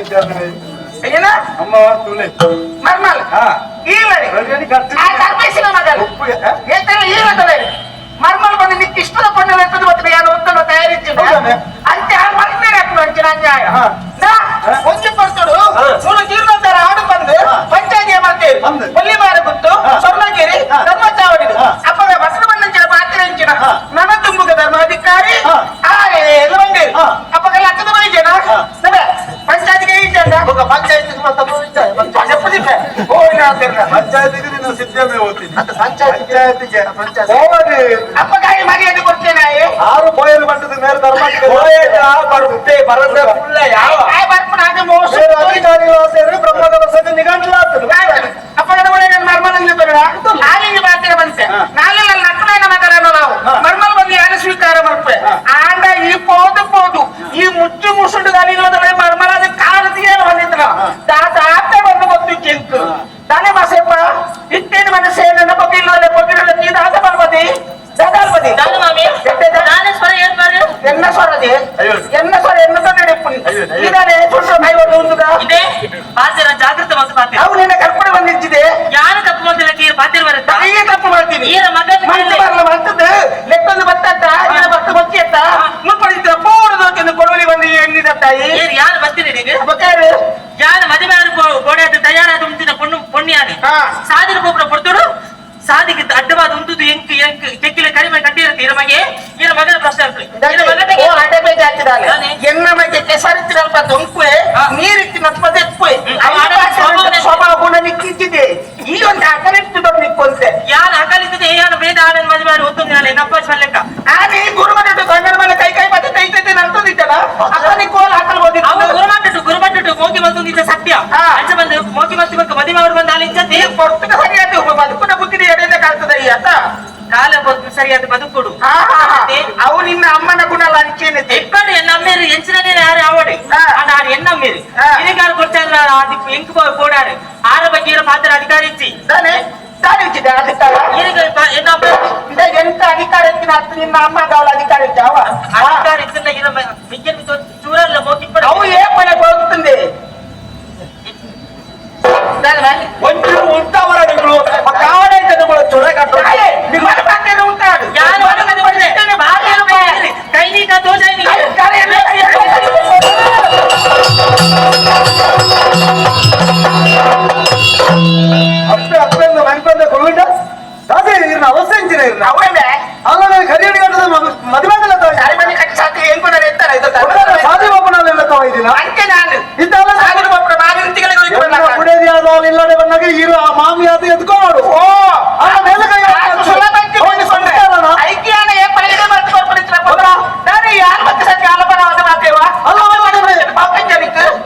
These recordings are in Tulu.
ಅಮ್ಮ ತುಲೆ ಮರ್ಮಲ್ ಈಲಡಿ ಆ ಧರ್ಮೇಶನ ಮಗಲ್ ಏತನ ಈಲದಲೆ ಮರ್ಮಲ್ ಬಂದು ನಿಕ್ಕ ಇಷ್ಟದ ಪಣ್ಣು ಎಂತದ ಬರ್ತದೆ ಯಾರು ಒತ್ತಡ ತಯಾರಿಸಿ ಅಂತೆ ಆ ಮರ್ಮೇಲೆ ಹಾಕುವ ಅಂಚಿನ ಅನ್ಯಾಯ ನಾ ಒಂಜಿ ಪರ್ತುಡು ಮೂರು ಜೀರ್ಣೋದ್ಧಾರ ಆಡು ಬಂದು ಪಂಚಾಯತಿ ಮಾಡ್ತೇವೆ ಕೊಲ್ಲಿಮಾರ ಗುತ್ತು ಸ್ವರ್ಣಗಿರಿ ಧರ್ಮಚಾವಡಿ ಅಪ್ಪಗ ಬಸವ ಬಂದಂಚಿನ ಪಾತ್ರೆ ಅಂಚಿನ ನನ ತುಂಬುಗ ಧರ್ಮಾಧಿಕಾರಿ ಆರೆ ಎಲ್ಲ ಬಂದೇರು ಅಪ್ಪಗೆಲ್ಲ ಅಕ್ಕದ ಬೈಜೇನಾ ಪಂಚಾಯತಿಗೆ ಇದ್ದ ಪಂಚಾಯತಿಗೆ ಮತ್ತೆ ಪಂಚಾಯತಿಗೆ ನೀನು ಸಿದ್ಧಮೇ ಓದ್ತೀನಿ ಪಂಚಾಯತಿಗೆ ಹೋಗಿ ಅಪ್ಪಗಾಗಿ ಮರ್ಯಾದೆ ಕೊಡ್ತೇನೆ ಆರು ಪೋಯಲು ಬಂಟದ ಮೇಲೆ ಧರ್ಮಾಧಿಕಾರಿ ಬರುತ್ತೆ ಬರದೆ ಫುಲ್ಲ ಯಾವ ಬರ್ಪಣ ಹಾಗೆ ಮೋಸ ಬೇರೆ ಅಧಿಕಾರಿಗಳು ಸೇರಿ ಬ್ರಹ್ಮದ ವರ್ಷಕ್ಕೆ ನಿಘಂಟಲಾಗ್ತದೆ ಅಪ್ಪಗನ ಒಳ್ಳೆ ನನ್ನ ಮರ್ಮಲಲ್ಲಿ ಬರೋಣ ನಾಲಿಗೆ ಮಾತಿನ ಬಂತೆ ನಾಲೆಲ್ಲ ನಕ್ಕನ ಮಗನನ್ನು ನಾವು ಮರ್ಮಲ್ ಬಂದು ಯಾರು ಸ್ವೀಕಾರ ಮಾಡ್ಪೆ ಆಂಡ ಈ ಪೋದು ಪೋದು ಈ ಮುಚ್ಚು ಮುಸುಂಡು ಗಾಲಿಗಳದ್ರೆ ಮರ್ಮಲಾದ ಕಾಲದಿಗೆ ಬಂದಿದ್ರ ದಾತ ಆತ ಬಂದು ಗೊತ್ತು ಚಿಂಕು ತಾನೇ ಮಾಸೇಪ್ಪ ಇತ್ತೇನು ಮನಸ್ಸೇ ನನ್ನ ಪೊಗಿಲ್ಲ ಪೊಗಿಲ್ಲ ನೀ ದಾತ ಬರ್ಬದಿ ದಾದಾಲ್ಬದಿ ನಾನೇ ಸ್ವರ ಏರ್ಪಾರು ಎನ್ನ ಸ್ವರದೆ ಎನ್ನ ಸ್ವರ ಎನ್ನ ತೊಂದರೆ ಇದಾನೆ ಸುಂಡ್ರ ಮೈವರ್ದು ಉಂಟುದ ಇದೆ ಪಾತ್ರ ಜಾಗೃತ ಮತ್ತು ಪಾತ್ರ ಅವು ನಿನ್ನ ಕರ್ಕೊಂಡು ಬಂದಿದ್ದಿದೆ ಯಾರು ತಪ್ಪು ಮಾಡ್ತಿಲ್ಲ ಪಾತ್ರ ಬರುತ್ತಾ ತಾಯಿಗೆ ತಪ್ಪು ಮಾಡ್ತೀನಿ ಈರ ಮಗನ ಮಂತು ಬರಲ್ಲ ಮಂತದ್ದು ಲೆಕ್ಕೊಂದು ಬತ್ತತ್ತ ಈರ ಬತ್ತ ಬೊಕ್ಕಿಯತ್ತ ಮುಪ್ಪಡಿದ್ದ ಪೂರ್ಣ ಕೊಡಲಿ ಬಂದು ಎಣ್ಣಿದ ತಾಯಿ ಏರ್ ಯಾರು ಬರ್ತೀರಿ ನೀಗ ಬೊಕ್ಕಾರು ಯಾರು ಮದುವೆ ಆರು ಗೋಡೆ ತಯಾರಾದ ಉಂಟಿನ ಪೊಣ್ಣು ಪೊಣ್ಣಿಯಾನೆ ಸಾದಿನ ಪೋಪುರ ಪೊರ್ತುಡು ಸಾದಿಗೆ ಅಡ್ಡವಾದ ಉಂಟುದು ಎಂಕ್ ಎಂಕ್ ಕೆಕ್ಕಿಲ ಕರಿಮೆ ಕಟ್ಟಿರುತ್ತೆ ಇರ ಮಗೆ ಇರ ಮಗನ ಪ್ರಶ್ನೆ ಆಗ್ತದೆ ಇರ ಮಗನಿಗೆ ಓ ಅಡಬೆ ಜಾತಿದಾನೆ ಎನ್ನ ಮಗೆ ಕೆಸರಿತ್ತಿನಲ್ಪ ದೊಂಕುವೆ ನೀರಿತ್ತಿನಲ್ಪ ದೆಪ್ಪುವೆ ಸ್ವಭಾವ ಗುಣ ನಿಕ್ಕಿದ್ದಿದೆ ಈ ಒಂದು ಅಕಲಿತ್ತು ದೊಡ್ಡ ನಿಕ್ಕೊಂತೆ ಯಾರು ಅಕಲಿತ್ತದೆ ಯಾರು ಬೇದ ಆನಂದ್ ಮದುವೆ ಆರು ಒತ್ತೊಂದು ನಾಳೆ ನಪ್ಪ ಲೆಕ್ಕ ಆನೆ ಗುರುಮನೆಟ್ಟು ಗಂಡನ ಮನೆ ಕೈ ಕೈ ಮತ್ತೆ ಕೈ ಕೈ ನಡ್ತದಿದ್ದಲ್ಲ ಅಕ್ಕ ಕೋಲ್ ಹಾಕಲ್ಬೋದಿತ್ತು ಅವ ಗುರುಮಟ್ಟು ಗುರುಮಟ್ಟು ಮೋಕಿ ಬಂದು ಸತ್ಯ ಅಂಚ ಬಂದು ಮೋಕಿ ಮತ್ತು ಬಕ್ಕ ಮದುವೆ ಅವರು ಬಂದು ಅಲ್ಲಿ ಪೊರ್ತುಗ ಸರಿಯಾದ ಬದುಕುನ ಬುದ್ಧಿ ಎಡೆಯಿಂದ ಕಾಲ್ತದ ಈ ಅತ್ತ ಕಾಲ ಬದುಕು ಸರಿಯಾದ ಬದುಕುಡು ಅವು ನಿನ್ನ ಅಮ್ಮನ ಗುಣ ಅಂಚೇನಿದೆ ಎಕ್ಕಡು ಎನ್ನ ಅಮ್ಮೇರು ಎಂಚಿನನೇ ಯಾರು ಆವಡೆ ಆರು ಎನ್ನ ಅಮ್ಮೇರು ಇದಕ್ಕಾರು ಕೊಡ್ತಾರೆ ಅದಕ್ಕೆ ಎಂಕು పోడారు ಆರ ಬಗ್ಗೆ ಇರೋ ಪಾತ್ರ ಅಧಿಕಾರ ಇಚ್ಚಿ ತಾನೇ ತಾನೇ ಇಚ್ಚಿದೆ ಅಧಿಕಾರ ಎನ್ನ ಅಮ್ಮ ಎಂತ ಅಧಿಕಾರ ಇತ್ತಿನ ಅತ್ತು ನಿನ್ನ ಅಮ್ಮ ಗಾವಲ ಅಧಿಕಾರ ಇದ್ದಾವ ಅಧಿಕಾರ ಇತ್ತಿನ ಇರೋ ಮಿಕ್ಕಿ ಚೂರಲ್ಲ ಮೋಕಿ ಅವು ఏ పని పోతుంది ಒಂಚೂರು ಉಂಟವರ ನೀವು ಕಾವಡೆ ಚೊರೆ ಕಟ್ಟು ఉంటాడు ಕೈ ದೋಷ ಅಪ್ಪೆ ಅಪ್ಪೆಂದು ಮನ್ಪಂದೆ ಕೊಲ್ಲುಂಡ ದಾಸೆ ಇರ್ನ ಅವಸ್ಥೆ ಇಂಚಿನ ಇರ್ನ ಅವೇ ಅಲ್ಲ ನಾನು ಕರಿಯಡಿ ಕಟ್ಟದ ಮದುವೆ ಆಗಲ್ಲ ತಾಯಿ ಸಾರಿ ಕಟ್ಟಿ ಸಾಕು ಏನ್ ಕೊಡೋರು ಎತ್ತಾರೆ ಇದು ಸಾಧಿ ಬಾಪುನ ತಾವ ಇದಿನ ಅಂಕೆ ನಾನು ಇದ್ದಲ್ಲ ಸಾಧು ಬಾಪುನ ಮಾಗಿನ ಪುಡೇದಿ ಆದ ಇಲ್ಲಡೆ ಬಂದಾಗ ಇರು ಆ ಮಾಮಿ ಆದ ಎದ್ಕೋಮಾಡು ಓ ಆ ಮೇಲೆ ಕೈ ಸುಲಭಕ್ಕೆ ಐಕ್ಯಾನ ಏ ಪಡೆಗೆ ಮತ್ತೆ ಕೊಡ್ಪಡಿಸ್ರಪ್ಪ ನಾನು ಯಾರು ಮತ್ತೆ ಸತ್ಯ ಆಲೋಪನ ಮಾತೇವಾ ಅಲ್ಲ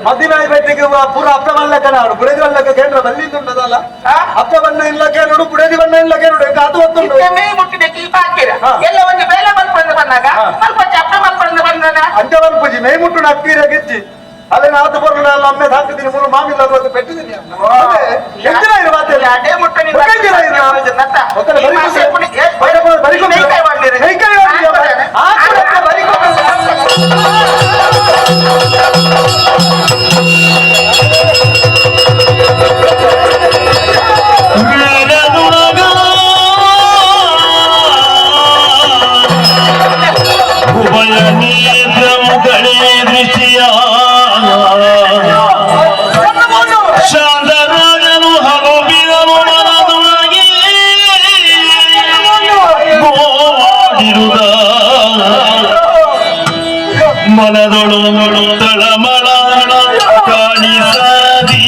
ಮದುವೆ ಬೆಟ್ಟಿಗೆ ಪೂರ ಅಪ್ಪ ಬಲ್ಲಕ್ಕ ನಾಡು ಬುಡದಿ ಬಲ್ಲಕ್ಕ ಕೇಂದ್ರ ಬಲ್ಲಿದ್ದುಂಟದಲ್ಲ ಅಪ್ಪ ಬಣ್ಣ ಇಲ್ಲ ಕೇಳುಡು ಬುಡದಿ ಬಣ್ಣ ಇಲ್ಲ ಕೇಳುಡು ಕಾತು ಹೊತ್ತುಂಟು ಮೇ ಮುಟ್ಟಿದೆ ಕೀಪ ಹಾಕಿರ ಎಲ್ಲ ಒಂದು ಬೇಲೆ ಮಲ್ಪಂದು ಬಂದಾಗ ಮಲ್ಪಚ್ಚ ಅಪ್ಪ ಮಲ್ಪಂದು ಬಂದನ ಅಂಚ ಮಲ್ಪುಜಿ ಮೇ ಮುಟ್ಟು ನಕ್ಕೀರ ಗೆಜ್ಜಿ ಅಲ್ಲೇ ನಾತು ಬರಲು ಅಲ್ಲ ಅಮ್ಮೆ ಹಾಕಿದ್ದೀನಿ ಮೂರು ಮಾಮಿಲ್ಲ ಅದು ಪೆಟ್ಟಿದ್ದೀನಿ ಎಂಜಿನ ಇರು ಮಾತೆಲ್ಲ ಅದೇ ಮುಟ್ಟ ಶಾಂತರಾಜನು ಹನುಬಿದನು ಮನದೊಳಗೆ ಗೋವಾಡಿರುದ ಮನದೊಳು ತಳಮಳ ಕಾಣಿಸದಿ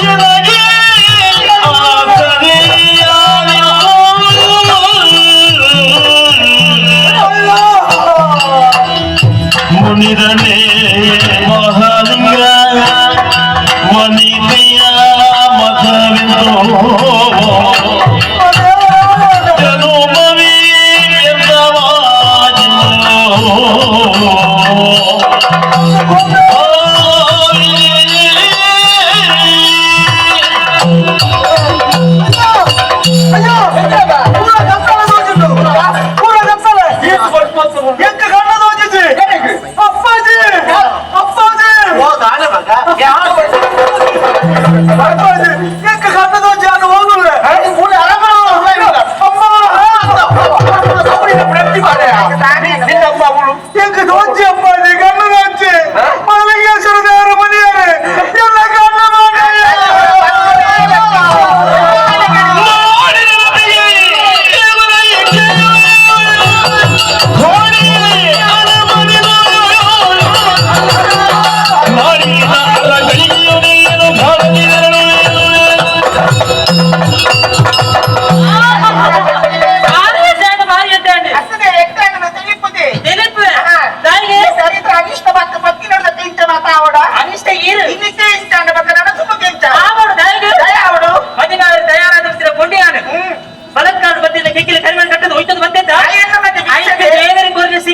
ಎನಗೆ ಮುನಿದನೆ ಮಹಾಲಿಂಗ ವನಿತೆಯ ಮತವೆಂದು ಜನುಮವೇ ವ್ಯರ್ಥವಾಯಿತು.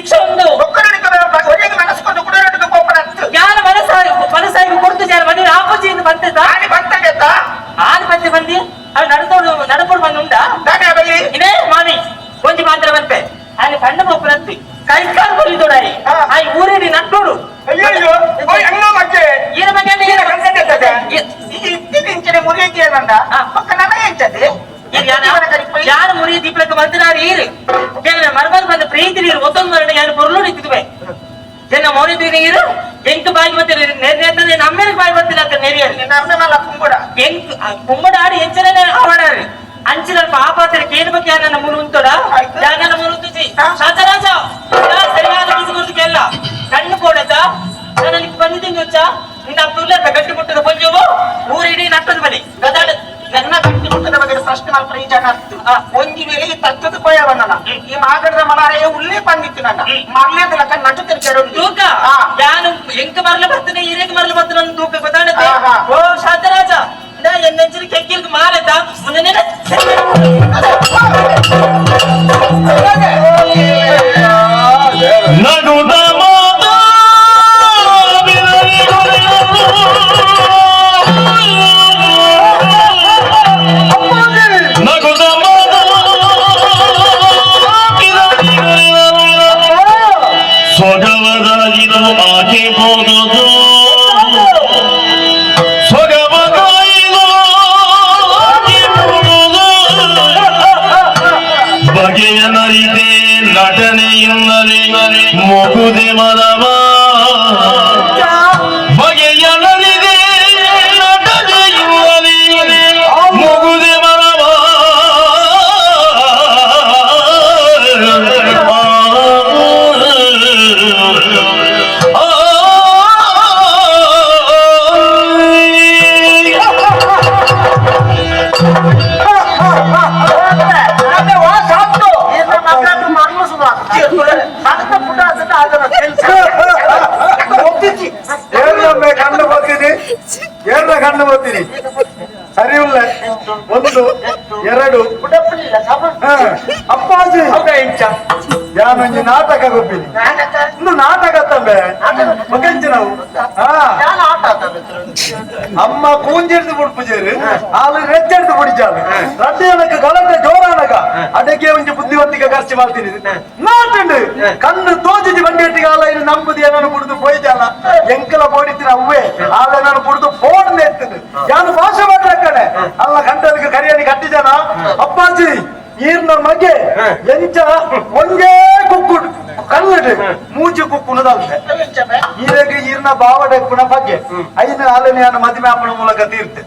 ಶಿಕ್ಷೆ ಉಂಡು ಒಳ್ಳೆಗೆ ಮನಸ್ಕೊಂಡು ಕುಡರಟ್ಟು ಕೋಪನತ್ತು ಯಾರ ಮನಸ್ಸಾಗಿ ಮನಸ್ಸಾಗಿ ಕೊಡ್ತು ಯಾರ ಮದುವೆ ಆಪೋಜಿ ಎಂದು ಬಂತದ ಆನೆ ಬಂತಾಗೆತ್ತ ಆನು ಬಂದೆ ಬಂದಿ ಅವ್ ನಡತೋಡು ನಡಪೋಡು ಬಂದು ಉಂಡಾ ದಾನೆ ಬಲ್ಲಿ ಇದೇ ಮಾಮಿ ಒಂಜಿ ಮಾತ್ರ ಬಂತೆ ಅಲ್ಲಿ ಸಣ್ಣ ಪೊಪ್ಪನತ್ತಿ ಕೈಕಾಲು ಬಲಿ ಆ ಊರಿಡಿ ನಟ್ಟೋಡು ಅಯ್ಯಯ್ಯೋ ಓಯ್ ಅಂಗ ಮಗ್ಗೆ ಈರ ಬಗ್ಗೆ ಈರ ಕಂಡಂಡೆ ಇತ್ತಿನ ಮುರಿಯಂಡ ಪಕ್ಕ ನನ ಎಂಚದೆ ಯಾರು ಮುರಿಯ ದೀಪಕ್ಕೆ ಬಂದಿನಾರು ಈರು ಕೆಲ ಮರಬಲ್ ಬಂದ ಪ್ರೀತಿ ನೀರು ಒತ್ತೊಂದು ಮರಣ ಯಾರು ಪೊರ್ಲು ನಿಂತಿದ್ವೆ ಜನ ಮೌನಿ ನೀರು ಎಂಕ್ ಬಾಯಿ ಬರ್ತಿಲ್ಲ ನೆರೆ ನಮ್ಮೇಲೆ ಬಾಯಿ ಬರ್ತಿಲ್ಲ ಅಂತ ನೆರಿಯರು ನಮ್ಮ ಮಲ್ಲ ಕುಂಬುಡ ಎಂಕ್ ಕುಂಬಡ ಆಡಿ ಎಂಚನೇ ಆವಾಡಾರು ಅಂಚಿನ ಪಾಪಾತ್ರ ಕೇಳ್ಬೇಕು ಯಾರನ್ನ ಮುರು ಉಂಟೋಡ ಯಾರನ್ನ ಮುರು ಉಂಟುಜಿ ಶಾಂತರಾಜ ಸರಿಯಾದ ಗುರುತು ಕೇಳ ಕಣ್ಣು ಪೋಡತ ನನಗೆ ಬಂದಿದ್ದೀನಿ వచ్చా ನಿನ್ನ ಅಪ್ಪುಲ್ಲ ಗಟ್ಟಿ ಮುಟ್ಟದ ಪಂಜೋವು ಊರಿಡಿ ನಟ್ಟದ ಬಲಿ ಗದಾಡ ನನ್ನ ಗಟ್ಟಿ ಮುಟ್ಟದ ಬಗ್ಗೆ ಪ್ರಶ್ನೆ ಮಾತ್ರ ಈ ಜನ ಒಂಜಿ ವೇಳೆ ಈ ತತ್ವದ ಪೋಯ ಬಂದನ ಈ ಮಾಗಡದ ಮಲಾರೆಯ ಉಲ್ಲೇ ಬಂದಿತ್ತು ನನ್ನ ಮರ್ಲೇದ ಲಕ್ಕ ನಟು ತಿರ್ಗಾಡು ತೂಕ ಯಾನು ಎಂಕ ಮರಲು ಬರ್ತನೆ ಈರೇಕ ಮರಲು ಬರ್ತನ ತೂಕ ಗೊತ್ತಾಡತ್ತೆ ಓ ಶಾಂತರಾಜ ನಾ ಎನ್ನಂಚಿನ ಕೆಕ್ಕಿಲ್ಗೆ ಮಾರತ ಮುಂದೆ ನಗುದ ಮಾತಾ ನಗುದ ಸೊಗವದಾಗಿದು ಆಕೆ ಹೋದುದು ಸೊಗವದಾಯಿದು ಆಕೆ ಹೋದುದು ಬಗೆಯ ನರಿತೆ ನಟನೆಯುನ್ನದೆ ಮೊಗುದೆ ಮನವ ಬಗೆಯ ನರಿದೆ ನಟನೆಯುನ್ನದೆ ಮೊಗುದೆ ಮನವ ಕಣ್ಣು ಬರ್ತೀನಿ ಏನ ಕಣ್ಣು ಬರ್ತೀನಿ ಸರಿ ಇಲ್ಲ ಒಂದು ಎರಡು ಅಪ್ಪಾಜಿ ಯಾನೊಂಜಿ ನಾಟಕ ಗೊಬ್ಬಿನಿ ಇನ್ನು ನಾಟಕ ತಂಬೆ ಮಗಂಚಿ ನಾವು ಅಮ್ಮ ಕೂಂಜಿಡ್ದು ಬಿಡ್ಪುಜೇರು ಹಾಲು ರೆಜ್ಜೆಡ್ದು ಬಿಡಿಚಾಲು ರಡ್ಡೆಯನಕ ಗಲಟೆ ಜೋರಾನಕ ಅಡಗೆ ಒಂಜಿ ಬುದ್ಧಿವಂತಿಕೆ ಖರ್ಚು ಮಾಡ್ತೀನಿ ನಾಟುಂಡು ಕಣ್ಣು ತೋಜಿಜಿ ಬಂಡಿ ಆಲ ಇನ್ನು ನಂಬುದು ಏನನ್ನು ಕುಡಿದು ಪೋಯ್ಜಾಲ ಎಂಕಲ ಪೋಡಿತಿನ ಅವ್ವೇ ಆಲ ನಾನು ಕುಡಿದು ಫೋನ್ ಎತ್ತಿನ ಯಾನು ಭಾಷೆ ಮಾಡ್ಲಕ್ಕನೆ ಅಲ್ಲ ಕಂಡದಕ್ಕೆ ಕರಿಯನಿ ಕಟ್ಟಿಜನ ಅಪ್ಪಾಜಿ ಈರ್ನ ಮಗೆ ಎಂಚ ಒಂದೇ ಕುಕ್ಕು ಕಲ್ಲಡು ಮೂಜಿ ಕುಕ್ಕುನದಲ್ತೆ ಈರಗೆ ಈರ್ನ ಬಾವಡೆಪ್ಪುನ ಬಗ್ಗೆ ಐನ ಆಲನೆಯನ್ನು ಮದುವೆ ಆಪಣ ಮೂಲಕ ತೀರ್ತೆ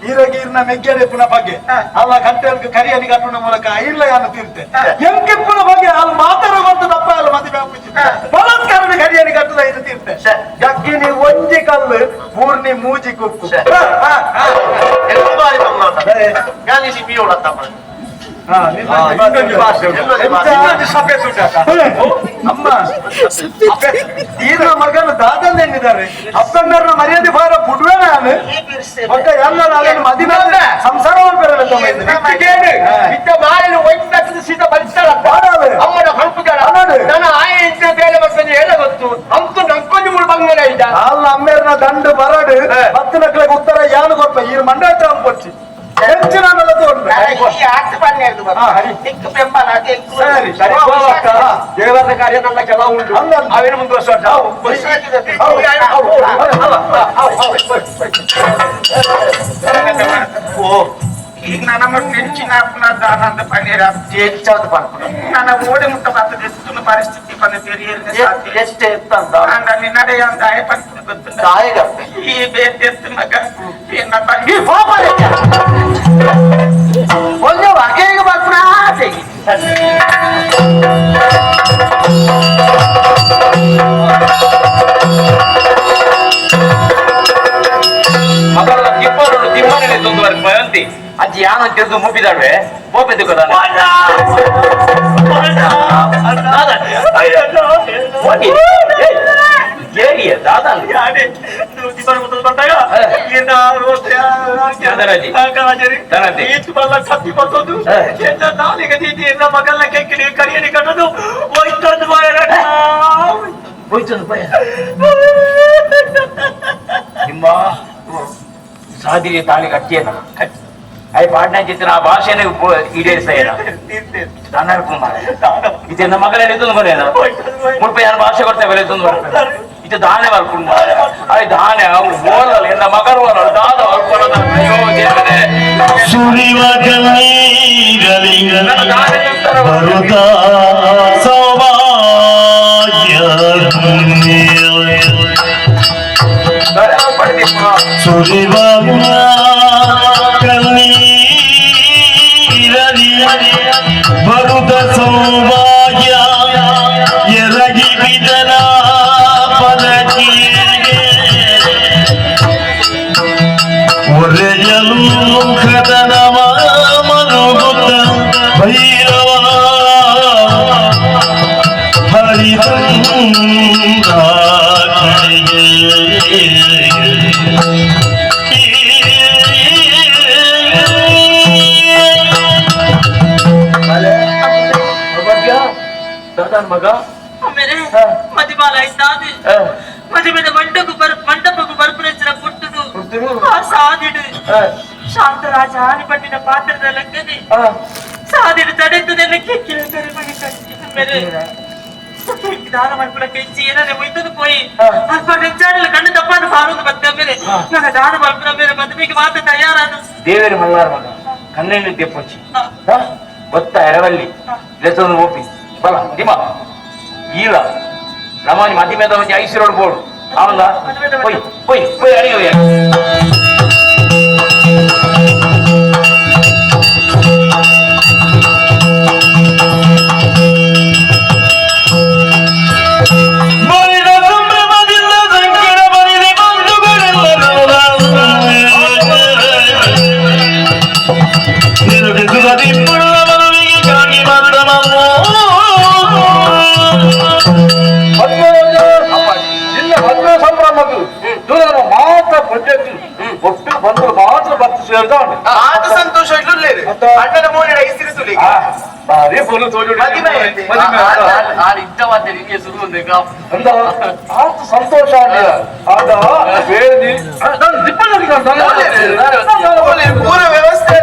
ಈರಗೆ ಈರ್ನ ಮೆಗ್ಗೆಡೆಪ್ಪುನ ಬಗ್ಗೆ ಅಲ್ಲ ಕಂಟೆಲ್ಗೆ ಕರಿಯನಿ ಕಟ್ಟುನ ಮೂಲಕ ಐರ್ಲ ಯಾನು ತೀರ್ತೆ ಎಂಕೆಪ್ಪುನ ಬಗ್ಗೆ ಅಲ್ಲಿ ಮಾತಾಡ ಗೊತ್ತು ತಪ್ಪ ಅಲ್ಲ ಮದುವೆ ಆಪುಜಿ ಬಲಾತ್ಕಾರನ ಕರಿಯನಿ ಕಟ್ಟುದ ಐದು ತೀರ್ತೆ ಜಗ್ಗಿನಿ ಒಂಜಿ ಕಲ್ಲು ಪೂರ್ಣಿ ಮೂಜಿ ಕುಕ್ಕು ಅಮ್ಮ ಈರ್ನ ಮಗನ ದಾದನ್ ಎನ್ನಿದ್ದಾರೆ ಅಪ್ಪಂದರ್ನ ಮರ್ಯಾದೆ ಬಾರ ಬುಡ್ವೆ ನಾನು ಒಕ್ಕ ಎಲ್ಲ ನಾನು ಮದಿ ಮೇಲೆ ಸಂಸಾರ ಅಲ್ಲ ಅಮ್ಮೇರ್ನ ದಂಡು ಬರಡು ಹತ್ತು ನಕ್ಳಿಗೆ ಉತ್ತರ ಯಾನು ಕೊಪ್ಪ ಈ ಮಂಡಾಟ ಕೊಚ್ಚಿ ಹೆಚ್ಚಿನ ದೇವರ ಕಾರ್ಯ ನನ್ನ ಕೆಲವು ಉಂಟು ಅವೇನು ಮುಂದುವರ್ಸ ಈಗ ನನ್ನ ನೆಂಚಿನ ದಾನಂದ ಪನ್ನೀರ ನನ್ನ ಓಡಿ ಮುಟ್ಟ ಬರ್ತದೆ ಪರಿಸ್ಥಿತಿ ಪನ್ನ ನಿನ್ನಡೆ ಅಂದಾಯ ಪನ್ಪುನ ಗೊತ್ತುಂಡ ಈ ಬೇತೆತ್ತು ಮಗ ಎನ್ನ ಬಂಗಿ ಒಂದು ಅకేಗ ಬರ್ಪುನ ಮಗಳ ತಿಪ್ಪರು ತಿಮ್ಮನೆ ತೊಂದುವರೆಗೆ ಭಯಂತಿ ಅಜ್ಜಿ ಯಾನ ತೆಗೆದು ಮುಬ್ಬಿದಾಳ್ವೆ ಬೋಪೆದ್ದು ಕದ ಹೋಯ್ತು ಪೋಯ ನಿಮ್ಮ ಸಾದಿಗೆ ತಾಳಿ ಕಟ್ಟಿಯನ ಅಯ್ಯ ಪಾಟ್ನ ಚಿತ್ರ ಆ ಭಾಷೆನೇ ಈಡೇರಿಸ್ತಾಯನ ದಾನಾರ್ಪು ಮಾರ ಇದು ನನ್ನ ಮಗಳ ಎತ್ತೊಂದು ಕೊನೇನ ಮುಲ್ಪ ಯಾರು ಭಾಷೆ ಕೊಡ್ತೇವೆ ಎತ್ತೊಂದು ಬರ್ತಾರೆ ಇದು ದಾನೆ ಬರ್ಕೊಂಡು ಮಾರ ಅಯ್ಯ ದಾನೆ ಅವ್ರು ಓದಲ್ಲ ಎಲ್ಲ ಮಗರು ಓದಲ್ಲ ದಾದ ಅವ್ರು ಅಯ್ಯೋ ದೇವರೇ ಸುರಿವ ಕಣ್ಣೀರಲಿ ಬರುತ್ತ ಸೌಭಾಗ್ಯ ಸುರಿವ ಕಣ್ಣೀರಲಿ ಬರುತ್ತ ಸೌಭಾಗ್ಯ ಎರಗಿ ಬಿದನ ಪದಕಿಗೆ ಒರೆಯಲು ಕದನವ ಮರುಗುತ್ತ ಭೈರವ ಹರಿದಂದಾಕಿಗೆ ಮಗ ಆಮೇಲೆ ಮದಿಮಾಲ ಆಯ್ತಾದೆ ಮದುವೆದ ಮಂಟಪಕ್ಕೂ ಮಂಟಪಕ್ಕೂ ಬರ್ಪುನಂಚಿನ ಪುಟ್ಟುದು ಆ ಸಾದಿಡು ಶಾಂತರಾಜ ಆನೆ ಪಟ್ಟಿನ ಪಾತ್ರದ ಲೆಕ್ಕನೆ ಸಾದಿಡು ತಡೆತದೆಲ್ಲ ಕೆಕ್ಕಿನ ಕರೆ ಮಗ ಮೇಲೆ ದಾನ ಮಾಡ್ಕೊಳ ಕೆಚ್ಚಿ ಏನಾರೆ ಒಯ್ತದು ಪೋಯಿ ಅಲ್ಪ ನೆಂಚಾಡಲು ಕಣ್ಣು ತಪ್ಪಾನು ಬಾರೋದು ಬತ್ತ ಮೇಲೆ ನನ್ನ ದಾನ ಮಾಡ್ಕೊಳ ಮೇಲೆ ಮದುವೆಗೆ ಮಾತ್ರ ತಯಾರಾದ ದೇವೇರಿ ಮಲ್ಲಾರ ಮಗ ಕಣ್ಣೆಣ್ಣೆ ತೆಪ್ಪೊಚ್ಚಿ ಗೊತ್ತ ಎರವಲ್ಲಿ ಲೆಸೊಂದು ಓಪಿ ಬಲ ದಿಮ ಈಲ ನಮಾನಿ ಮದಿಮೆದ ಒಂಜಿ ಐಸಿರೋಡ್ ಬೋರ್ಡ್ ಆವಂದ ಪೊಯ್ ಪೊಯ್ ಪೊಯ್ ಅಡಿಗೆ ಒಯ್ಯ. ಬರಿದ ಸಂಭ್ರಮದಿಂದ ಸಂಕಟ ಬರಿದೆ ಬಂಧುಗಳೆಲ್ಲರೂ ನಿರುಗಿಸುವ ತಿಪ್ಪುಳ್ಳ ಮನುವಿಗೆ ಕಾಗಿ ಬಂದ ಮಮ್ಮು ಇಲ್ಲ ಮದುವೆ ಸಂಭ್ರಮಕ್ಕೆ ದೂರ ಮಾತ್ರ ಪಂಚಾಯತ್ ಒಟ್ಟು ಬಂದರು ಮಾತ್ರ ಭಕ್ತಿ ಸೇರ್ದ ಆತ ಸಂತೋಷ ಇಡ್ಲುಲ್ಲೇರು ಅಣ್ಣನ ಮೋನಿಡ ಇಸಿರಿಸುಲಿ ಭಾರಿ ಫುಲ್ ತೋಜು ಮದಿಮೆ ಐತೆ. ಅಂದ ಆತ ಸಂತೋಷ ಆಗ್ಲಿಲ್ಲ ಆದ ಬೇದಿ ನಾನು ದಿಪ್ಪಲ್ಲಿ ಪೂರ ವ್ಯವಸ್ಥೆ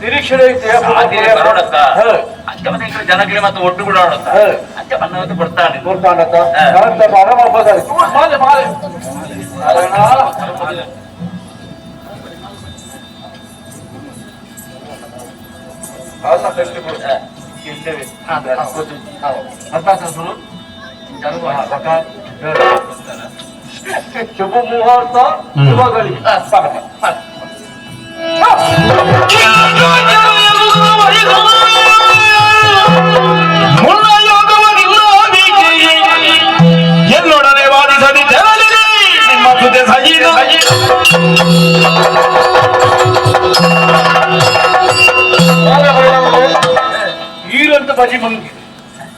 ನಿರೀಕ್ಷಣೆ ಐತೆ ಸಾದಿರೆ ಬರೋಡತ್ತ ಅಂಚ ಮತ್ತೆ ಈ ಕಡೆ ಜನಗಳಿಗೆ ಮತ್ತೆ ಒಟ್ಟು ಕೂಡ ಆಡತ್ತ ಅಂಚ ಬಣ್ಣ ಮತ್ತೆ ಬರ್ತಾನೆ ಕೊಡ್ತಾನತ್ತ ಆರಾಮ ಮಾಲೆ ಮಾಲೆ ಶುಭ ಮುಹೂರ್ತ ಶುಭಗಳಿಗೆ ಎಲ್ಲೊಡನೆ ವಾದಿಸದಿ ತೆರಳಿರಿ ನಿಮ್ಮ ಸುತೆ ಸಹಿತ ಈರಂತ ಬಜಿ ಮಂಗಿ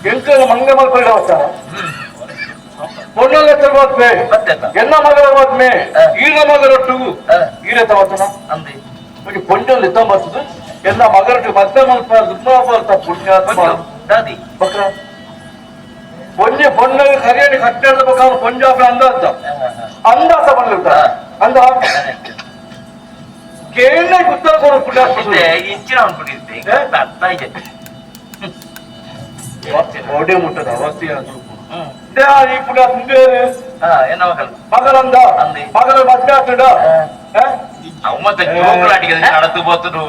ಎಂಕಲ ಮಂಗ ಮಲ್ಪಡ ಹೋಗ್ತಾರ ಪೊಣ್ಣಲ್ಲ ತರುವಾತ್ಮೆ ಎನ್ನ ಮಗಳ ಮದ್ಮೆ ಈರ ಮಗರೊಟ್ಟಿಗೂ ಈರ ತವತನ ಅಂದೆ ಒಂಜಿ ಪೊಣ್ಣಲ್ಲಿ ಬರ್ತದೆ ಎಲ್ಲ ಮಗರೊಟ್ಟು ಮದ್ವೆ ಮಲ್ಪ ದುರ್ಮಾಪ ಪುಣ್ಯಾತ್ಮ ದಾದಿ ಬಕ್ರ ಪೊಂಜೆ ಪೊಣ್ಣಗೆ ಕರಿಯಣಿ ಕಟ್ಟೆದ ಬಕ್ಕ ಪೊಂಜಾಪ ಅಂದಾತ ಅಂದಾತ ಬಂದಿರ್ತ ಅಂದ ಕೇಳ ಉತ್ತರ ಕೊಡು ಪುಣ್ಯಾತ್ಮ ಇಂಚಿನ ಅನ್ಕೊಂಡಿದ್ದೆ ಅರ್ಥ ಇದೆ ಒಡೆ ಮುಟ್ಟದ ಅವಸ್ಥೆ ಈ ಪುಣ್ಯಾತ್ಮ ಬೇರೆ ಎನ್ನ ಮಗಲು ಮಗನಂದ ಮಗನ ಮದ್ವೆ ಆಗ್ತದ ಅವ ಮತ್ತೆ ಜೋಕುಲಾಟಿಗೆ ನಡತು ಬೋತದು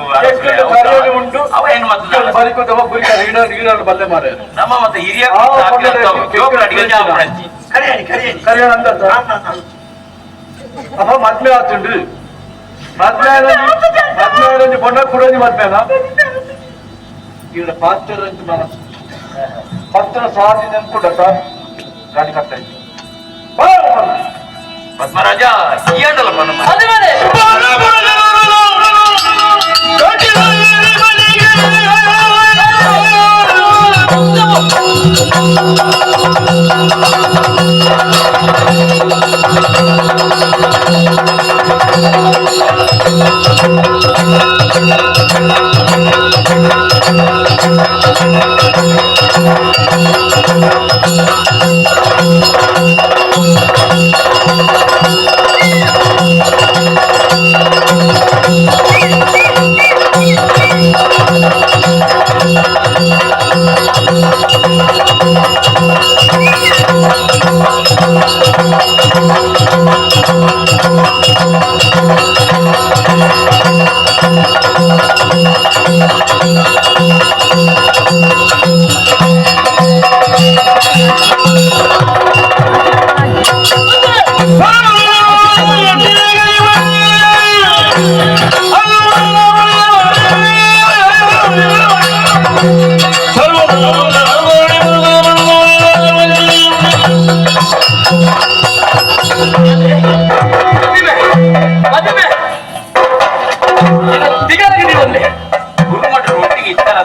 ಉಂಟು ಅವ ಏನು ಮತ್ತೆ ಬರಿಕೊತ ಗುರಿಕಾರ ಈಡಾಡು ಈಡಾಡು ಬಲ್ಲೆ ಮಾರೆ ನಮ್ಮ ಮತ್ತೆ ಹಿರಿಯ ಜೋಕುಲಾಟಿಗೆ ಕರಿಯಣಿ ಕರಿಯಣಿ ಕರಿಯಾಣ ಅಂದ ಅಪ್ಪ ಮದ್ವೆ ಆಗ್ತುಂಡು ಮದ್ವೆ ಮದ್ವೆ ಪೊಣ್ಣ ಕುಡೋಜಿ ಮದ್ವೆನಾ ಈಡ ಪಾತ್ರ ಅಂತ ಮನಸ್ಸು ಪತ್ರ ಸಾಧಿದೆ ಅನ್ಕೊಂಡ ಸರ್ ಗಾಡಿ ಕಟ್ತಾ ಇದ್ದೆ ಪದ್ಮರಾಜ ಈ ಅಂಡಲ್ಲ ನಮ್ಮ ಮದುವೆ ಿ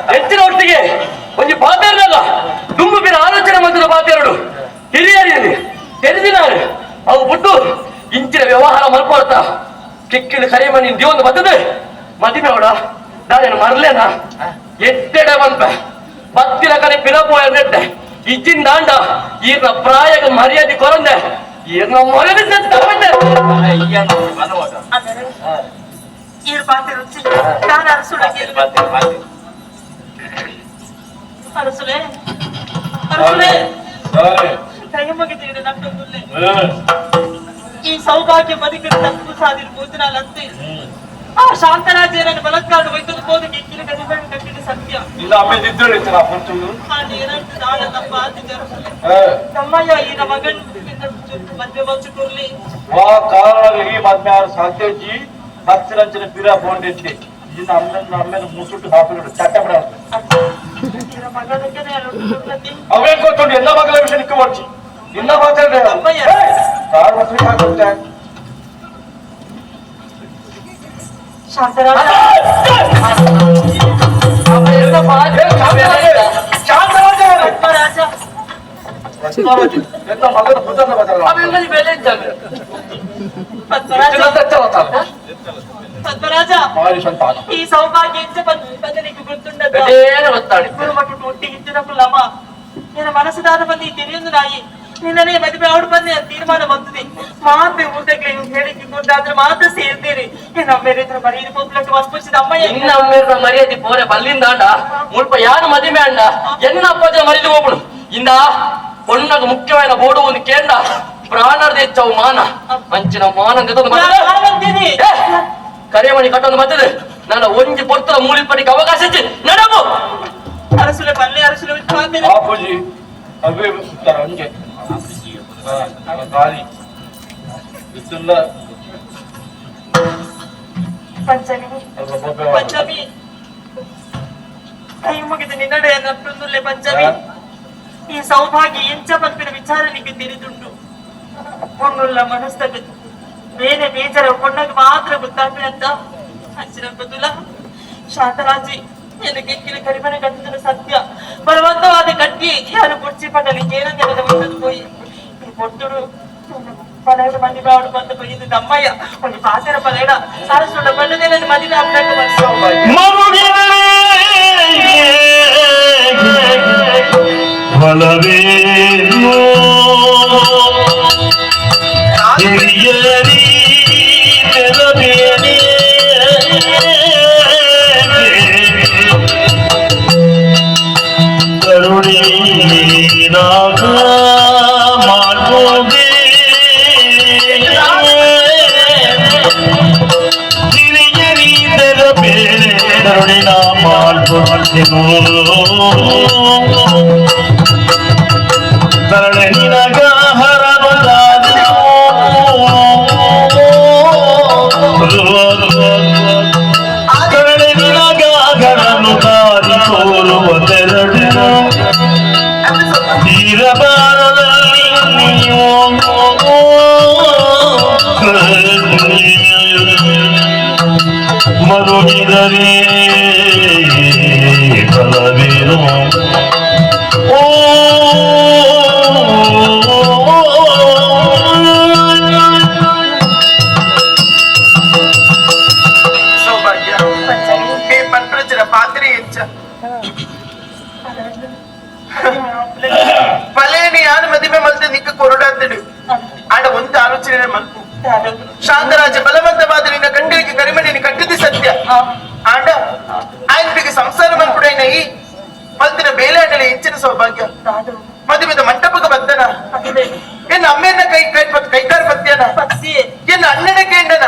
ಹೆಚ್ಚಿನ ಒಟ್ಟಿಗೆ ಒಂಜಿ ಪಾತೆರಲ್ಲ ದುಂಬು ಬಿರ ಆಲೋಚನೆ ಮಂತ್ರದ ಪಾತೆರಡು ಹಿರಿಯರಿಯಲ್ಲಿ ತೆರೆದಿನಾರು ಅವು ಬಿಟ್ಟು ಇಂಚಿನ ವ್ಯವಹಾರ ಮಲ್ಕೊಳ್ತಾ ಕಿಕ್ಕಿನ ಕರಿಮಣಿ ದೇವೊಂದು ಬರ್ತದೆ ಮದಿಮೆ ಅವಡ ನಾನೇನು ಮರ್ಲೇನಾ ಎಟ್ಟೆಡೆ ಬಂತ ಬತ್ತಿನ ಕಡೆ ಪಿರಪೋ ನೆಟ್ಟೆ ಇಜ್ಜಿನ ದಾಂಡ ಈರ್ನ ಪ್ರಾಯಗ ಮರ್ಯಾದೆ ಕೊರಂದೆ ಈರ್ನ ಮರ್ಯಾದೆ ತಗೊಂಡೆ ಈರ್ ಪಾತೆ ರುಚಿ ನಾನು ಅರಸುಳಗೆ ಅರಸುಲೆ ಅರಸುಲೆ ದಯಮಗಿದ್ದೀರಿ ನಟ್ಟೊಂದುಲ್ಲೆ ಈ ಸೌಭಾಗ್ಯ ಬದುಕಿನ ತಪ್ಪು ಸಾಧಿರ್ಬೋದು ನಾನಂತೆ ಆ ಶಾಂತರಾಜೇನನ್ನು ಬಲತ್ಕಾಡು ವೈದ್ಯದ ಹೋದ ಕಿಕ್ಕಿನ ಕದಿಬಣ್ಣ ಕಟ್ಟಿದ ಸತ್ಯ ಇಲ್ಲ ಆಮೇಲೆ ಇದ್ದಳು ಪುರ್ತುಂಡು ಏನಂತ ನಾನಲ್ಲಪ್ಪ ಅರಸುಲೆ ತಮ್ಮಯ್ಯ ಈ ಮಗನ್ ಮದ್ವೆ ಮಚ್ಚು ಕೊರ್ಲಿ ವಾ ಕಾರಣ ಈ ಮದ್ವೆ ಸಾಧ್ಯಜಿ ಹತ್ತಿರಂಚಿನ ಪಿರ ಬೋಂಡಿದ್ದೆ ಇನ್ನು ಅಮ್ಮನ ಅಮ್ಮನ ಮುಸುಟ್ಟು ಹಾಪಿಡು ಚಟ್ಟ ಬಿಡ ಅವೇ ಗೊತ್ತುಂಟು ಎಲ್ಲ ಮಗಳ ವಿಷಯ ನಿಕ್ಕ ಬರ್ಚಿ ನಿನ್ನ ಮಾತಾಡ ಕಾರು ಮಸೂಟ್ ಹಾಕುತ್ತೆ ಶಾಂತರಾಜ ಪದ್ಮರಾಜ ಈ ಸೌಭಾಗ್ಯ ಪದನಿಗೆ ಗೊತ್ತುಂಡದ ಒಟ್ಟಿಗೆ ಇತ್ತಿನಕ್ಕುಲ್ಲಮ್ಮ ನಿನ್ನ ಮನಸ್ಸುದಾದ ಬಂದು ಈ ತಿಳಿಯೊಂದು ನಾಯಿ ನಿನ್ನನೇ ಮದುವೆ ಅವಳು ಬಂದೆ ತೀರ್ಮಾನ ಬಂದಿದೆ ಮಾತ್ರ ಊಟಕ್ಕೆ ಹೇಳಿಕ್ಕೆ ಗೊತ್ತಾದ್ರೆ ಮಾತ್ರ ಸೇರ್ತೀರಿ ನಮ್ಮ ಹತ್ರ ಮರ್ಯಾದೆ ಪೋಪ್ಲಕ್ಕೆ ವಸ್ಪುಚ್ಚಿದ ಅಮ್ಮ ನಿನ್ನ ಅಮ್ಮೇರ್ನ ಮರ್ಯಾದೆ ಪೋರೆ ಬಲ್ಲಿಂದ ಅಂಡ ಮುಲ್ಪ ಯಾನು ಮದಿಮೆ ಅಂಡ ಎನ್ನ ಅಪ್ಪಾಜನ ಮರಿದು ಹೋಗ್ಬಿಡು ಇಂದ ಪೊಣ್ಣಗ ಮುಖ್ಯವಾದ ಬೋಡು ಒಂದು ಕೇಂದ್ರ ಪ್ರಾಣದ ಹೆಚ್ಚವು ಮಾನ ಮಂಚಿನ ಮಾನ ಕರೆಮಣಿ ಕಟ್ಟೊಂದು ಮತ್ತದೆ ನನ್ನ ಒಂಜಿ ಪೊರ್ತದ ಮೂಲಿ ಪಡಿಗೆ ಅವಕಾಶ ನಡಬು ಅರಸುಲೆ ಪಲ್ಲೆ ಅರಸುಲೆ ಅಪ್ಪುಜಿ ಅವೇ ಅಂಜೆ ಗಾಳಿ ಇದೆಲ್ಲ ಪಂಚಮಿ ಪಂಚಮಿ ಕೈ ಮುಗಿದು ನಿನ್ನಡೆ ನಟ್ಟೊಂದುಲ್ಲೆ ಪಂಚಮಿ ಈ ಸೌಭಾಗ್ಯ ಎಂಚ ಪಲ್ಪಿನ ವಿಚಾರ ನಿಮಗೆ ತಿಳಿದುಂಟು ಪೊಣ್ಣುಲ್ಲ ಮನಸ್ತಗ ಬೇರೆ ಬೇಜಾರ ಪೊಣ್ಣಗೆ ಮಾತ್ರ ಗೊತ್ತಾಗ್ತದೆ ಅಂಚಿನ ಗೊತ್ತಿಲ್ಲ ಶಾಂತರಾಜಿ ಎಕ್ಕಿನ ಕರಿಮನೆ ಕಟ್ಟಿದ ಸತ್ಯ ಬಲವಂತವಾದ ಕಟ್ಟಿ ಯಾರು ಕುರ್ಚಿ ಪಡಲಿ ಏನಂತ ಹೋಯಿ ಈ ಪೊಟ್ಟುಡು ಪಲೇಡು ಮಂದಿ ಬಾಡು ಬಂದು ಬೈದು ದಮ್ಮಯ್ಯ ಒಂದು ಪಾತೆರ ಪಲೇಡ ಅರಸುಡ ಬಂದದೆ ನನ್ನ ಮದಿನ ಫಲವೇನು ಹಿರಿಯರಿ ತೆರಬೇನೆ ಕರುಣಿ ನಾಗ ಮಾಡೋದೇ ಹಿರಿಯರಿ ತೆರಬೇನೆ ಕರುಣಿನ ಮಾಡ್ಬೋದು ತರಳೆ ನಿನಗ ಹರಬಲಾದ ಕರಳೆ ನಿನಗ ಗರನು ದಾರಿ ತೋರುವ ತೆರಳು ತೀರಬಾರದಲ್ಲಿ ನೀವು ಮರುಗಿದರೆ ಫಲವೇನು ಓ ಸೌಭಾಗ್ಯ ಹೇ ಪನ್ಪ್ರಜರ ಪಾತ್ರೆ ಹೆಚ್ಚ ಪಲೇನಿ ಯಾನು ಮದಿಮೆ ಮಲ್ತೆ ನಿಕ್ಕ ಕೊರಡಾತಡು ಆಡ ಒಂದು ಆಲೋಚನೆ ಮಲ್ಪು ಶಾಂತರಾಜ ಬಲವಂತವಾದ ನಿನ್ನ ಗಂಡನಿಗೆ ಕರಿಮಣಿని ಕಟ್ಟಿದ ಸತ್ಯ ಆಂಡ ఆయనకి ಸಂಸಾರ ಮಲ್ಪುಡೈನ ಈ ಮಲ್ತಿನ ಬೇಲಾಟಲೆ ಹೆಚ್ಚಿನ ಸೌಭಾಗ್ಯ ಮದುವೆದ ಮಂಟಪಕ್ಕೆ ಬದ್ದನ ಎನ್ನ ಅಮ್ಮೆಯನ್ನ ಕೈ ಕೈ ಕೈಕಾರ್ ಪತ್ಯನ ಎನ್ನ ಅಣ್ಣನ ಕೇಂಡನ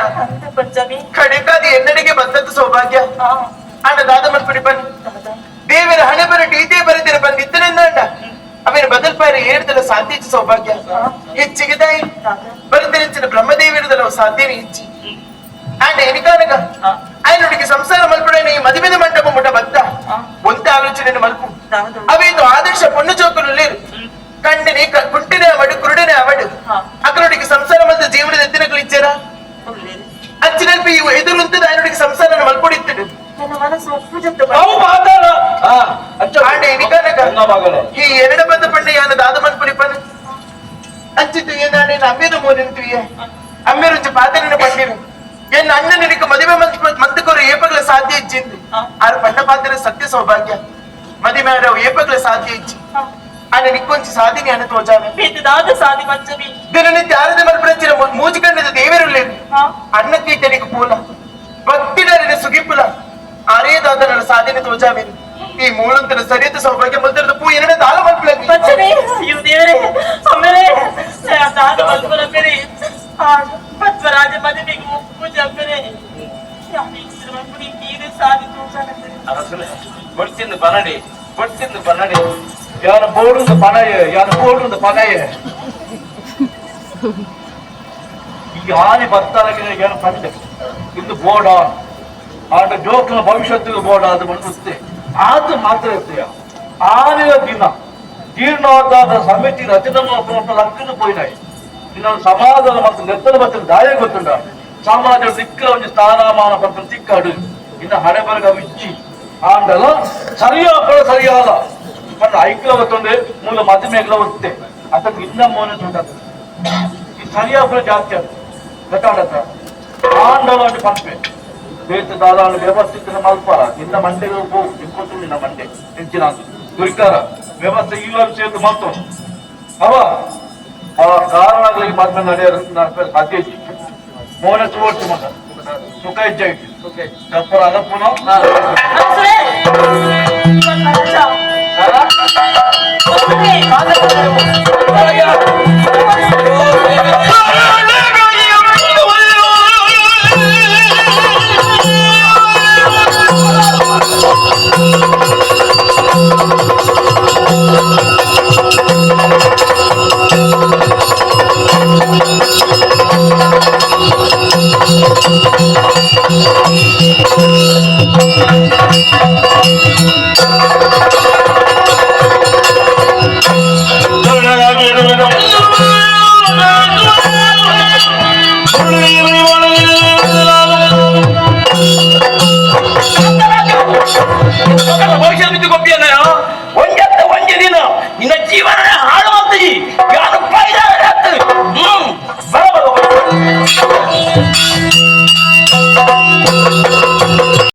ಕಡೆಕಾದಿ ಎನ್ನಡಿಗೆ ಬಂದದ್ದು ಸೌಭಾಗ್ಯ ಆಂಡ ದಾದ ಮಲ್ಪುಡಿ ಬನ್ನಿ ದೇವರ ಹಣೆ ಬರಟು ಇದೇ ಬರೆದಿರ ಬಂದಿದ್ದನೆಂದ ಅವೇನು ಬದಲ್ಪಾರ ಏರಿದಲ ಸಾಧ್ಯ ಸೌಭಾಗ್ಯ ಹೆಚ್ಚಿಗೆ ತಾಯಿ ಬರೆದಿರಂಚಿನ ಬ್ರಹ್ಮದೇವಿರದಲ ಸಾಧ್ಯನೇ ಹೆಚ್ಚಿ ಆಂಡ ಎನಿಕಾನಗ ఆయనుడికి ಸಂಸಾರ ಮಲ್ಪುಡೈನ ಈ ಮದುವೆದ ಮಂಟಪ ಮುಟ ಬದ್ದ ಒಂತ ಆಲೋಚನೆ ಮಲ್ಪು ಅವೇದು ಆದರ್ಶ ಪೊಣ್ಣು ಜೋಕುಲು ಲೇರು ಕಂಡನೆ ಕುಂಟಿನೇ ಅವಡು ಕುರುಡನೆ ಅವಡು ನಾನು ಅಮ್ಮೇದು ಮೋನಿಂತೀಯ ಅಮ್ಮೇರುಂಚ ಪಾತನಿನ ಪಂಡಿರು ಎನ್ನ ಅಣ್ಣ ನಿನಗೆ ಮದುವೆ ಮಂತಕೋರು ಏಪಗಳ ಸಾಧ್ಯ ಇಚ್ಚಿಂದು ಆರು ಪಂಡ ಪಾತ್ರ ಸತ್ಯ ಸೌಭಾಗ್ಯ ಮದುವೆ ಆಡವು ಏಪಗಳ ಸಾಧ್ಯ ಇಚ್ಚಿ ಆನೆ ನಿಕ್ಕೊಂಚಿ ಸಾಧಿನಿ ಅನ್ನ ತೋಜಾವೆ ದಾದ ಸಾಧಿ ಮಂಚವಿ ದಿನನಿತ್ಯ ಆರದೆ ಮಲ್ಪಡಂಚಿನ ಮೂಜಿಕಂಡದ ದೇವರುಳ್ಳೇನು ಅನ್ನ ತೀಟನಿಗೆ ಪೂಲ ಭಕ್ತಿಡರಿನ ಸುಗಿಪುಲ ಅರೇದಾದ ನನ್ನ ಸಾಧನೆ ತೋಜಾವೇನು ಈ ಮೂಲಂತನ ಸರಿಯತ ಸೌಭಾಗ್ಯ ಮೊದಲದ ಪೂ ಎರಡ ದಾಲ ಮಲ್ಪಲಗಿ ಮಂಚವಿ ಅಯ್ಯೋ ದೇವರೇ ಅಮ್ಮೇಲೆ ದಾದ ಮಲ್ಪುನ ಅಮ್ಮೇಲೆ ಪದ್ಮರಾಜ ಮದುವೆಗೆ ಮುಪ್ಪು ಜಂಬರೆ ಸಾಧಿ ತೋಜಾನೆ ಅರಸನೆ ಬಡ್ತಿಂದು ಪನಡಿ ಬಡ್ತಿಂದು ಪನಡಿ ಯಾರ ಬೋರ್ಡ್ ಪನಯ ಯಾರ ಬೋರ್ಡ್ ಪನಯ ಈ ಆನೆ ಬರ್ತಾರಕ್ಕೆ ಏನು ಪಂಡೆ ಇಂದು ಬೋರ್ಡ್ ಆನ್ ಆಂಡ ಜೋಕ್ನ ಭವಿಷ್ಯತ್ತಿಗೆ ಬೋರ್ಡ್ ಆದ ಬಂಡುತ್ತೆ ಆತ ಮಾತ್ರ ಇರ್ತೀಯ ಆನೆಯ ದಿನ ಜೀರ್ಣೋದ್ಧಾರ ಸಮಿತಿ ರಚನೆ ಮಾಡ್ಕೊಂಡು ಲಕ್ಕನ ಪೋಯಿನಾಯಿ ಇನ್ನೊಂದು ಸಮಾಜದ ಮತ್ತು ನೆತ್ತಲ ಮತ್ತು ದಾಯ ಗೊತ್ತುಂಡ ಸಮಾಜ ದಿಕ್ಕ ಒಂದು ಸ್ಥಾನಮಾನ ಪಡ್ಕೊಂಡು ತಿಕ್ಕಾಡು ಇನ್ನು ಹಣೆ ಬರಗ ವಿಚ್ಚಿ ಆಂಡಲ ಸರಿಯಾದ ಸರಿಯಾದ ಪಂಡ ಐಕ್ಲ ಒತ್ತೊಂದೆ ಮೂಲ ಮದುಮೆಗ್ಲ ಒತ್ತೆ ಅದಕ್ಕೆ ಇನ್ನ ಮೋನೆ ತುಂಡದು ಈ ಸರಿಯಾದ ಜಾಸ್ತಿ ಅದು ಗೊತ್ತಾಡತ್ತ ಆಂಡಲ ಅಂತ ಪಂಪೆ ಬೇತ ದಾದಾನು ವ್ಯವಸ್ಥಿತ ಮಲ್ಪಾರ ನಿನ್ನ ಮಂಡೆಗೆ ಹೋಗು ಇಂಕೊತ್ತು ನಿನ್ನ ಮಂಡೆ ಹೆಂಚಿನ ಗುರಿಕಾರ ವ್ಯವಸ್ಥೆ ಈ ಸೇರಿದು ಮಾತು ಅವ ಆ ಕಾರಣಗಳಿಗೆ ಮದ್ವೆ ನಡೆಯಲು ಸಾಧ್ಯ ಇತ್ತು ಮೋನೆ ತೋರ್ಸು ಮಗ ಸುಖ ಇಜ್ಜಾಯ್ತು ಚಪ್ಪರ ಅಲಪ್ಪುನ ಅರಸರೇ ಭವಿಷ್ಯದ ಬಿದ್ದು ಕೊಪ್ಪಿಯನ್ನ ಒಂಜತ್ತ ಒಂಜೆ ದಿನ ನಿನ್ನ ಜೀವ